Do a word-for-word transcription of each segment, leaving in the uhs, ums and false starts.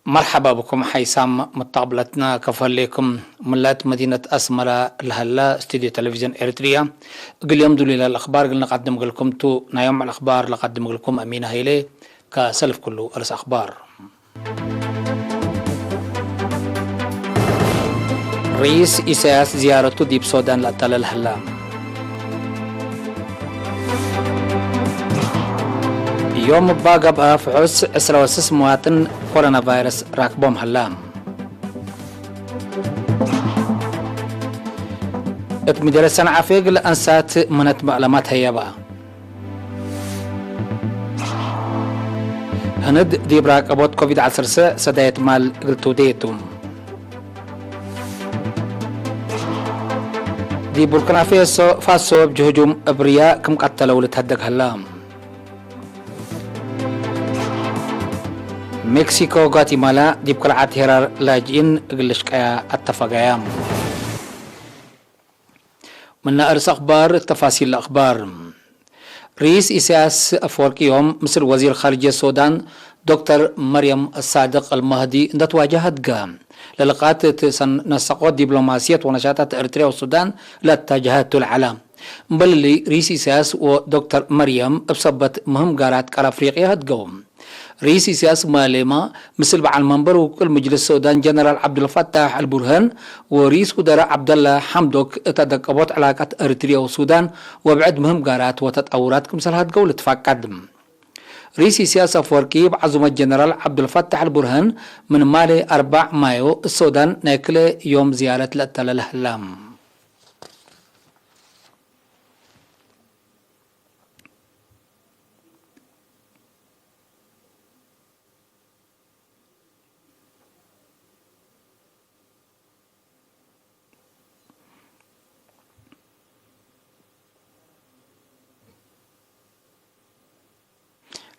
መርሐባ ብኩም ሓይሳም መተቅብለትና ከፎ ህሌኩም። ምን ላእት መዲነት አስመረ ለሀለ ስቱድዮ ቴሌቪዥን ኤረትርያ፣ እግል ዮም ዱሉይ ለህለ አክባር እግል ነቀድም እግልኩም ቱ። ናይ ዮም ዐል አክባር ለቀድም እግልኩም አሚን ሀይሌ። ከሰልፍ ኩሉ አርእስ አክባር። ርኢስ ኢሳያስ ዝያረቱ ዲብ ሶዳን ለአተለል ሀላ። ዮም እባ ገብአ ፍሑስ ዕስረ ወስስ መዋጥን ኮሮና ቫይረስ ራክቦም ሀላ። እት ምድረ ሰንዓፌ እግል አንሳት ምህነት መዕለማት ሀየባ። ህንድ ዲብ ራቀቦት ኮቪድ ዐሰርተ ሰዳየት ማል እግል ትውዴ ቱ። ዲብ ቡርኪና ፌሶ፣ ፋሶ እብ ጅሁጁም እብርያ ክም ቀተለው ልትሀደግ ሀላ። ሜክሲኮ፣ ጓቲማላ ዲብ ከልዓት ሄራር ላጅኢን እግል ልሽቀያ አተፋጋያ። ምነ አርእስ አክባር፣ ተፋሲል ለአክባር። ርኢስ ኢሳያስ አፈወርቂ ዮም ምስል ወዚር ካርጅየት ሶዳን ዶክተር መርየም ሳድቅ አልማህዲ እንደ ትዋጀህ አድገ። ለልቃት እት ሰን-፣ ነሰቆት ዲፕሎማስየት ወነሻጣት ኤረትርያ ወሱዳን ለአታጀሀ ቱ ለዐለ። እምበል እሊ፣ ርኢስ ኢሳያስ ወዶክተር መርየም እብ ሰበት ምህም ጋራት ቃል አፍሪቅያ አድገው። ርኢስ ኢሳያስ ማሌማ ምስል በዓል መንበር ውቁል ምጅልስ ሱዳን ጀነራል ዐብዱልፈታሕ አልቡርሃን ወርኢስ ውደራእ ዐብደላ ሐምዶክ እት አደቀቦት ዕላቀት ኤረትርየ ወሱዳን ወብዕድ ምህም ጋራት ወተጣውራት ክምሰል ሀድገው ልትፋቀድ። ርኢስ ኢሳያስ አፈወርቂ እብ ዐዙመት ጀነራል ዐብዱልፈታሕ አልቡርሃን ምን ማሌ አርበዕ ማዮ እት ሱዳን ናይ ክልኤ ዮም ዝያረት ለአተለለ ህላ።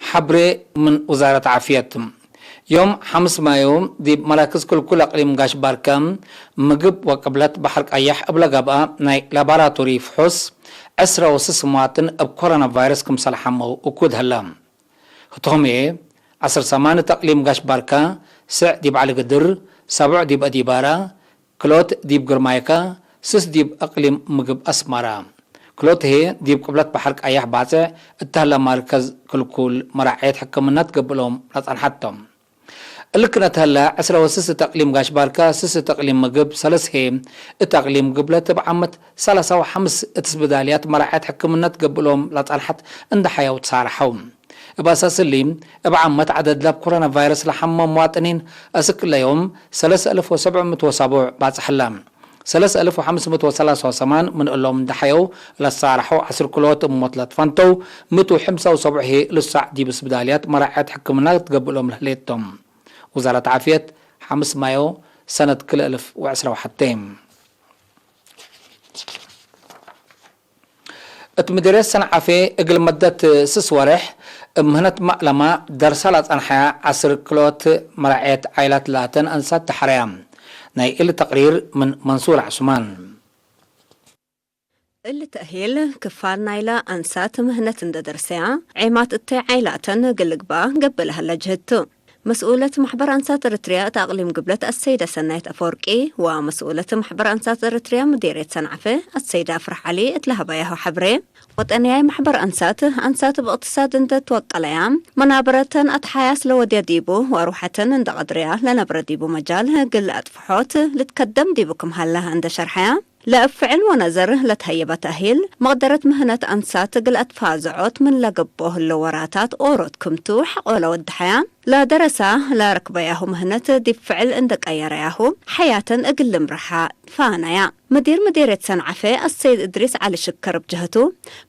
ሐብሬ ምን ውዛረት ዓፍየት። ዮም ሐምስ ማዮ ዲብ መራክዝ ክልኩል አቅሊም ጋሽ ባርከ ምግብ ወቅብለት በሐር ቀየሕ እብለ ገብአ ናይ ላባራቶሪ ፍሑስ ዕስረ ወስስ መዋጥን እብ ኮሮና ቫይረስ ክምሰል ሐመው እኩድ ሀለ። ህቶም ህዬ፣ ዐስር ሰማን እት አቅሊም ጋሽ ባርከ፣ ስዕ ዲብ ዐሊ ግድር፣ ሰቦዕ ዲብ አዲባራ፣ ክልኦት ዲብ ግርማይከ፣ ስስ ዲብ አቅሊም ምግብ አስመረ። ክልኦት ህዬ ዲብ ቅብለት በሐር ቀየሕ ባጽዕ እት ሀለ መርከዝ ክልኩል መራዐየት ሕክምነት ገብእሎም ለጸንሐት ቶም። እሊ ክነት ሀለ፣ ዕስረ ወስስ እት አቅሊም ጋሽ ባርከ፣ ስስ እት አቅሊም ምግብ፣ ሰለስ ህዬ እት አቅሊም ግብለት እብ ዓመት ሰለሳ ወሐምስ እት ስብዳልያት መራዐየት ሕክምነት ገብእሎም ለጸንሐት እንደ ሐየው ትሳረሐው። እብ አሳስ እሊ፣ እብ ዓመት ዐደድ ለብ ኮሮና ቫይረስ ለሐመ መዋጥኒን አስክ ለዮም ሰለስ አልፍ ወሰብዕ ምእት ወሰቡዕ ባጽሕ ህለ። ሰለስ አልፍ ወሐምስ ምእት ወሰላሳ ወሰማን ምን እሎም እንደ ሐየው ለሳረሐው ዐስር ክልኦት እብ ሞት ለትፈንተው፣ ምእት ወሐምሳ ወሰቡዕ ህዬ ልሳዕ ዲብ ስብዳልያት መራዐየት ሕክምና ትገብእሎም ለህሌት ቶም። ውዛረት ዓፍየት፣ ሐምስ ማዮ ሰነት ክልኤ አልፍ ወዕስራ ወሐቴ። እት ምዴርየት ሰንዓፌ እግል መደት ስስ ወሬሕ እብ ምህነት መዕለማ ደርሳ ለጸንሐያ ዐስር ክልኦት መራዐየት ዓይላት ላተን አንሳት ተሐረያ። ናይ እሊ ተቅሪር ምን መንሱር ዐስማን። እሊ ተእሂል ክፋል ናይለ አንሳት ምህነት እንደ ደርሰያ፣ ዔማት እተይ ዓይላተን እግል ልግበእ ገብእ ለሀለ ጅህድ ቱ። መስኡለት መሕበር አንሳት ኤረትርያ እት አቅሊም ግብለት አሰይደ ሰናይት አፈወርቂ ወመስኡለት መሕበር አንሳት ኤረትርያ ምዴርየት ሰንዓፈ አሰይደ አፍረሕ ዐሊ እት ለሀበያሁ ሐብሬ፣ ወጠንያይ መሕበር አንሳት፣ አንሳት እብ እቅትሳድ እንዴ ትወቀለያ፣ መናበረተን አትሓያስ ለወድያ ዲቡ ወአርወሐተን እንዴ ቀድርያ ለነብረ ዲቡ መጃል እግል አጥፍሖት ልትከደም ዲቡ ክም ሀለ እንዴ ሸርሐያ፣ ለእብ ፍዕል ወነዘር ለትሀየበ ተእሂል፣ መቅደረት ምህነት አንሳት እግል አትፋዘዖት ምን ለገብኦ ህለው ወራታት ኦሮት ክምቱ ሐቆ ለወድሐያ፣ ለደረሳ ለረክበያሁ ምህነት ዲብ ፍዕል እንዴ ቀየረያሁ፣ ሐያተን እግል ልምረሓ ትፋነያ። ምዲር ምዴርየት ሰንዓፈ አሰይድ እድሪስ ዐሊ ሽከር እብ ጀህቱ፣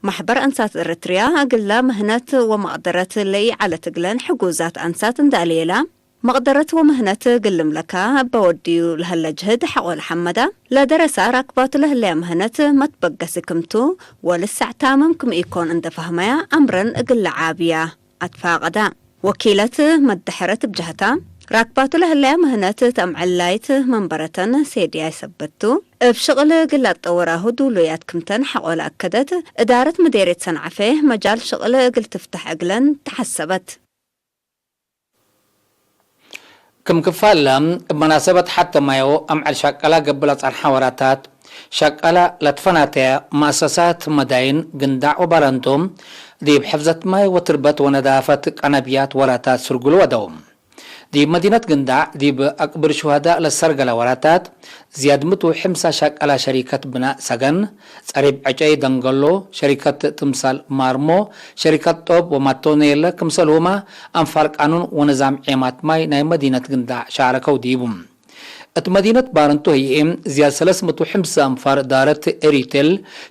መሕበር አንሳት ኤረትርያ እግለ ምህነት ወመቅደረት ለኢዐለት እግለን ሕጉዛት አንሳት እንዴ አልየላ፣ መቅደረት ወምህነት እግል ልምለካ እበ ወድዩ ለሀለ ጅህድ ሐቆ ለሐመዳ፣ ለደረሳ ራክባቱ ለህለያ ምህነት መትበገሲ ክምቱ ወልሰዕ ታምም ክም ኢኮን እንዴ ፈህመያ አምረን እግል ለዓብያ አትፋቀዳ። ወኪለት መደሐረት እብ ጀህታ፣ ራክባቱ ለህለያ ምህነት ተምዐላይት መንበረተን ሴድያይ ሰበት ቱ፣ እብ ሽቅል እግል ለአትጠወራሁ ዱሉያት ክምተን ሐቆ ለአከደት፣ እዳረት ምዴርየት ሰንዓፈ መጃል ሽቅል እግል ትፍተሕ እግለን ተሐሰበት። ክም ክፋለ እብ መናሰበት ሐተማዮ አምዕል ሸቀላ ገብእ ለጸንሐ ወራታት፣ ሸቀላ ለትፈናተየ መአሰሳት መዳይን ግንዳዕ ወባረንቱ፣ ዲብ ሕፍዘት ማይ ወትርበት ወነዳፈት ቀነብያት ወራታት ስርጉል ወደው። ዲብ መዲነት ግንዳዕ ዲብ አቅብር ሹሀዳእ ለሰርገለ ወራታት፣ ዝያድ ምቱ ሕምሳ ሸቀላ ሸሪከት ብናእ ሰገን፣ ጸሪብ ዐጨይ ደንገሎ፣ ሸሪከት ትምሳል ማርሞ፣ ሸሪከት ጦብ ወማቶኔለ ክምሰልሁመ አንፋር ቃኑን ወንዛም ዔማት ማይ ናይ መዲነት ግንዳዕ ሻረከው ዲቡ። እት መዲነት ባረንቱ ህዬ፣ ዝያድ ሰለስ ምቱ ሕምሳ አንፋር እዳረት ኤሪቴል፣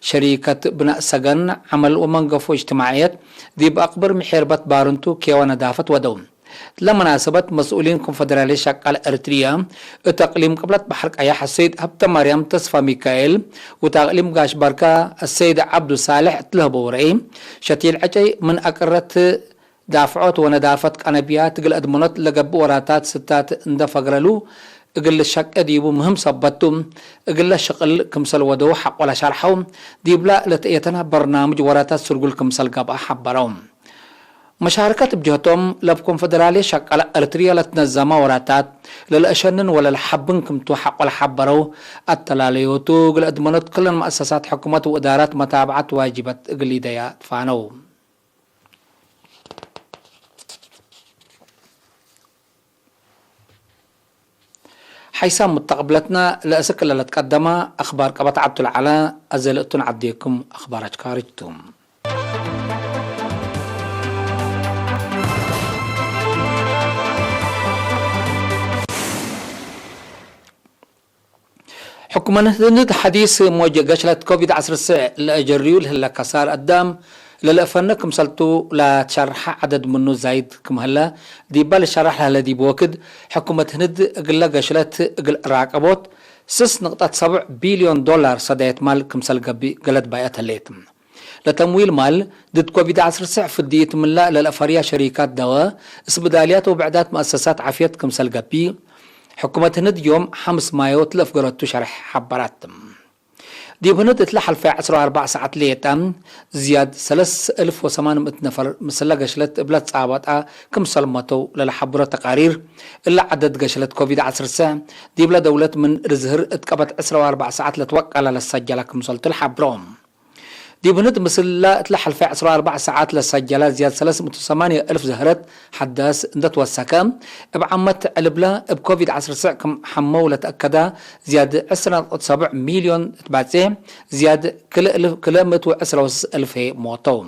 ሸሪከት ብናእ ሰገን፣ ዐመል ወመንገፎ እጅትማዕየት፣ ዲብ አቅብር ምሔርበት ባረንቱ ኬወ ነዳፈት ወደው። ለመናሰበት መስኡሊን ኮንፈደራልየት ሸቃል ኤረትርየ እት አቅሊም ቅብለት በሐር ቀያሕ አሰይድ ሀብተማርያም ተስፋ ሚካኤል ወእት አቅሊም ጋሽ ባርካ አሰይድ ዐብዱ ሳልሕ እት ለህበው ረአይ፣ ሸቲል ዐጨይ ምን አቅረት ዳፍዖት ወነዳፈት ቀነብያት እግል አድመኖት ለገብእ ወራታት ስታት እንደ ፈግረሉ እግል ሸቄ ዲቡ ምህም ሰበት ቱ፣ እግለ ሽቅል ክምሰል ወደው ሐቆ ለሸርሐው፣ ዲብላ ለተኤተነ በርናምጅ ወራታት ስርጉል ክምሰል ገብአ ሐበረው። መሻርከት እብ ጀህቶም፣ ለእብ ኮንፈደራልየት ሸቀለ ኤረትርየ ለትነዘመ ወራታት ለለአሸንን ወለለሐብን ክምቱ ሐቆ ለሐበረው፣ አተላለዮቱ እግል አድመኖት ክለን መአሰሳት ሕኩመት ወእዳራት መታብዐት ዋጅበት እግል ኢደያ ትፋነው። ሐይሳም ሙተቅብለትነ ለእስክ ለለትቀደመ አክባር ቀበት ዐብቱ ለዐለ፣ አዜ ለእቱን ዐዴኩም አክባር አሽካሪጅ ቱ። ሕኩመት ህንድ ሐዲስ ሞጀ ገሽለት ኮቪድ ዐስር ስዕ ለአጀርዩ ለህለ ከሳር አዳም ለለአፈነ ክምሰልቱ ለትሸርሐ ዐደድ ምኑ ዛይድ ክም ህለ ዲባ ልሸራሕ ለህለ ዲብ ወክድ፣ ሕኩመት ህንድ እግለ ገሽለት እግል ራቀቦት ስስ ንቅጠት ሰብዕ ቢልዮን ዶላር ሰዳየት ማል ክምሰል ገብእ ገለድ ባይአት ህሌት። ለተምዊል ማል ድድ ኮቪድ ዐስር ስዕ ፍድይት ምንላ ለለአፈርያ ሸሪካት ደወ፣ እስብዳልያት ወብዕዳት መአሰሳት ዓፍየት ክምሰል ገብእ፣ ሕኩመት ህንድ ዮም ሐምስ ማዮ ለአፍገረቱ ሸርሕ ሐበራት። ዲብ ህንድ እትለ ሐልፈ ዐስር ወአርበዕ ሰዓት ሌጠ፣ ዝያድ ሰለስ እልፍ ወሰማን ምእት ነፈር ምስለ ገሽለት እብለ ትጻበጠ ክምሰል መተው ለለሐብሮ ተቃሪር፣ እለ ዐደድ ገሽለት ኮቪድ ዐስር ስዕ ዲብለ ደውለት ምን ርዝህር እት ቀበት ዐስር ወአርበዕ ሰዓት ለትወቀለ ለሰጀለ ክምሰልቱ ለሐብሮ። ዲብ ህንድ ምስለ እትለ ሐልፈ ዐስር ወአርበዕ ሰዓት ለሰጀለ ዝያድ ሰለስ ምእት ወሰማንየ እልፍ ዝህረት ሐዳስ እንደ ትወሰከ፣ እብ ዓመት ዕልብለ እብ ኮቪድ ዐስር ስዕ ክም ሐመው ለተአከደ ዝያድ ዕስር ነጥብ ሰብዕ ሚልዮን ትባጼሕ፣ ዝያድ ክልኤ እልፍ፣ ክልኤ ምእት ወዕስራ ወስስ እልፍ ህዬ ሞተው።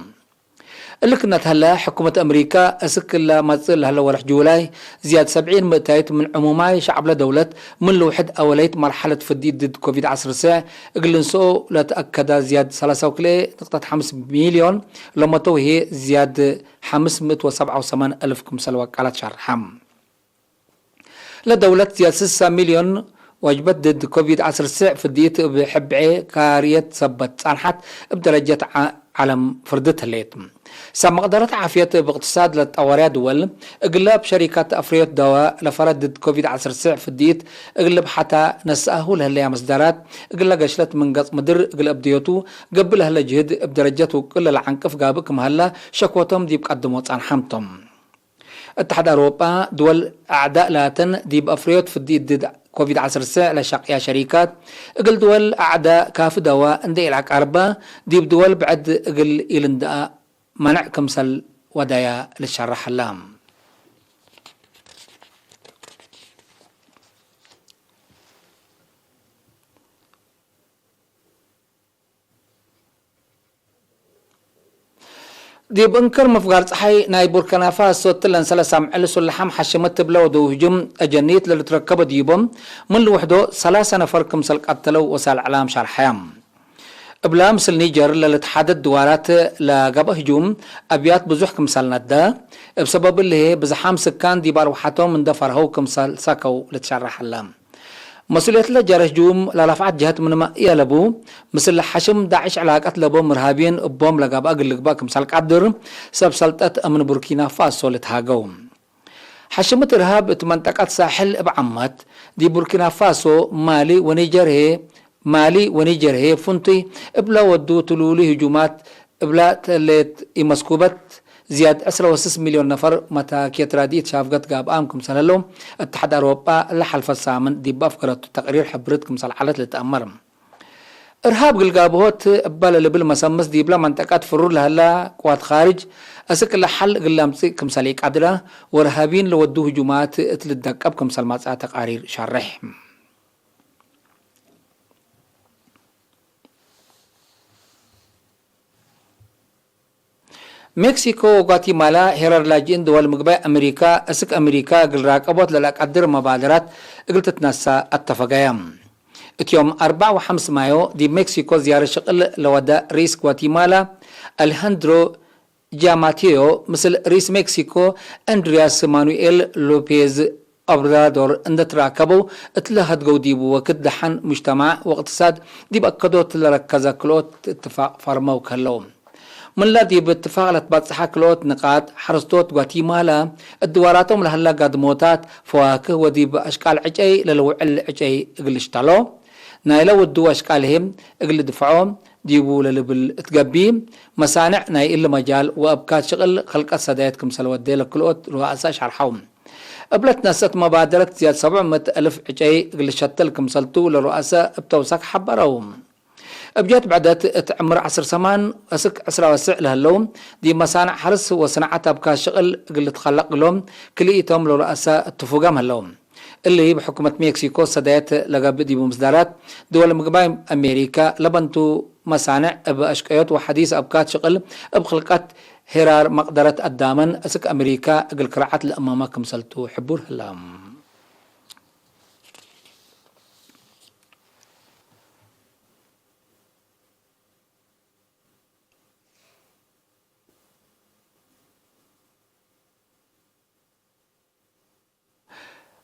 እሊ ክነት ሀለ፣ ሕኩመት አምሪካ እስክ ለመጽእ ለሀለ ወርሕ ጁላይ፣ ዝያድ ሰብዒን ምእታይት ምን ዕሙማይ ሸዕብለ ደውለት ምን ልውሕድ አወለይት መርሐለት ፍዲት ድድ ኮቪድ ዐስር ስዕ እግል ልንስኦ ለተአከደ ዝያድ ሰላሳ ወክልኤ ንቅጠት ሐምስ ሚልዮን ለመተው ህዬ፣ ዝያድ ሐምስ ምእት ወሰብዓ ወሰማን እልፍ ክምሰል ወቀለት ሸርሐ። ለደውለት ዝያድ ስሳ ሚልዮን ወጅበት ድድ ኮቪድ ዐስር ስዕ ፍድይት እብ ሕብዔ ካርየት ሰበት ጻንሐት እብ ደረጀት ዐ-፣ ዐለም ፍርድት ህሌት። ሰብ መቅደረት ዓፍየት እብ እቅትሳድ ለትጠወርያ ድወል፣ እግለ እብ ሸሪካት አፍርዮት ደዋ ለፈረ ድድ ኮቪድ ዐስር ስዕ ፍድይት እግል ልብሐታ ነስአሁ ለህለያ መስዳራት፣ እግለ ገሽለት ምን ገጽ ምድር እግል አብድዮቱ ገብእ ለህለ ጅህድ እብ ደረጀት ውቅል ለለዐንቅፍ ጋብእ ክም ሀለ ሸኮቶም ዲብ ቀድሞ ጻንሐም ቶም። እተሓድ አውሮጳ፣ ድወል አዕዳእ ላተን ዲብ አፍርዮት ፍድይት ድድ ኮቪድ ዐስር ስዕ ለሸቅያ ሸሪካት፣ እግል ድወል አዕዳእ ካፊ ደዋ እንዴ ኢለአቃርባ፣ ዲብ ድወል ብዕድ እግል ኢልንድአ መንዕ ክምሰል ወደያ ልትሸረሕ ህላ። ዲብ እንክር ምፍጋር ጸሓይ ናይ ቡርኪና ፋሶ እትለን ሰለስ አምዕል ሱልሓም ሐሽመት እብለ ወደው ህጁም አጀኒት ለልትረከበ ዲቦም ምን ልውሕዶ ሰላሰ ነፈር ክምሰል ቀተለው ወሳል እዕላም ሸርሐያም። እብላ ምስል ኒጀር ለልትሓደድ ድዋራት ለገብአ ህጁም አብያት ብዙሕ ክምሰል ነደ፣ እብ ሰበብ እሊ ህዬ ብዝሓም ስካን ዲብ አርወሓቶም እንደ ፈርሀው ክምሰል ሰከው ልትሸረሕ ህለ። መስኡልየትለ ጀረሽ ጁም ለረፍዐት ጀሀት ምንመ ኢአለቡ፣ ምስል ሐሽም ዳዕሽ ዕላቀት ለቦም እርሃብየን እቦም ለገብአ እግል ልግበእ ክምሰል ቀድር፣ ሰብ ሰልጠት አምን ቡርኪና ፋሶ ልትሃገው። ሐሽምት እርሃብ እት መንጠቀት ሳሕል እብ ዐመት፣ ዲብ ቡርኪና ፋሶ፣ ማሊ ወኒጀር ህዬ፣ ማሊ ወኒጀር ህዬ ፍንቱይ እብለ ወዱ ትሉሉይ ህጁማት እብለ ተሌት ኢመስኩበት፣ ዝያድ ዕስረ ወስስ ሚልዮን ነፈር መታክየት ራድኢት ሻፍገት ጋብኣም ክምሰል ህለው፣ እትሓድ አውሮጳ ለሐልፈ ሳምን ዲብ አፍገረቱ ተቅሪር ሕብርት ክምሰል ዐለት ልትአመር። እርሃብ ግልጋብሆት እበ ለልብል መሰምስ ዲብለ መንጠቀት ፍሩር ለሀላ ቅዋት ካርጅ፣ አስክ ለሐል እግል ለምጽእ ክምሰል ኢቀድረ፣ ወርሃቢን ለወዱ ህጁማት እት ልደቀብ ክምሰል መጽአ ተቃሪር ሸሬሕ። ሜክሲኮ ወጓቲማላ ሄራር ላጅእን ድወል ምግባይ አሜሪካ፣ እስክ አሜሪካ እግል ራቀቦት ለለቀድር መባደራት እግል ትትነሳ አተፈገየ። እት ዮም አርበዕ ወሐምስ ማዮ ዲብ ሜክሲኮ ዝያረት ሽቅል ለወደ ርኢስ ጓቲማላ አሌሃንድሮ ጃማቴዮ፣ ምስል ርኢስ ሜክሲኮ አንድሪያስ ማኑኤል ሎፔዝ ኦብራዶር እንደ ትራከበው፣ እትለ ሀድገው ዲቡ ወክድ ደሐን ሙጅተማዕ ወእቅትሳድ ዲብ አከዶት ለረከዘ ክልኦት እትፋቅ ፈርመው ከህለው። ምንለ ዲብ እትፋቅ ለትባጽሐ ክልኦት ንቃጥ፣ ሐረስቶት ጓቲማላ እድዋራቶም ለሀላ ጋድሞታት፣ ፈዋክህ ወዲብ አሽቃል ዕጨይ ለልውዕል ዕጨይ እግል ልሽተሎ፣ ናይለ ውዱ አሽቃል ህም እግል ልድፍዖ ዲቡ ለልብል እት ገብእ፣ መሳንዕ ናይ እሊ መጃል ወአብካት ሽቅል ከልቀት ሰዳየት ክምሰል ወዴ ለክልኦት ሩአሰ ሸርሐው። እብለ ትነሰአት መባደረት ዝያድ ሰብዕ ምእት አልፍ ዕጨይ እግል ልሸተል ክምሰልቱ ለሩአሰ እብ ተውሳክ ሐበረው። እብ ጀህት ብዕደት እት ዕምር ዐስር ሰማን እስክ ዕስራ ወስዕ ለህለው፣ ዲብ መሳንዕ ሐርስ ወስንዓት አብካት ሽቅል እግል ልትከለቅ እግሎም ክልኢቶም ለሩአሰ እትፉገም ህለው። እሊ እብ ሕኩመት ሜክሲኮ ሰዳየት ለገብእ ዲቡ ምስዳራት ድወል ምግባይ አሜሪካ ለበንቱ መሳንዕ እብ አሽቀዮት ወሐዲስ አብካት ሽቅል እብ ክልቀት ሄራር መቅደረት አዳመን እስክ አሜሪካ እግል ክርዓት ለአማመ ክምሰልቱ ሕቡር ህለ።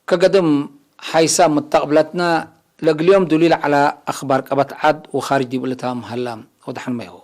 ከገድም ሓይሳ ምተቅብለትነ ለእግል ዮም ዱሊ ለዐለ አክባር ቀበት ዐድ ወካርጅ ዲብ እልታም ሀላ። ወደሐን መይሁ።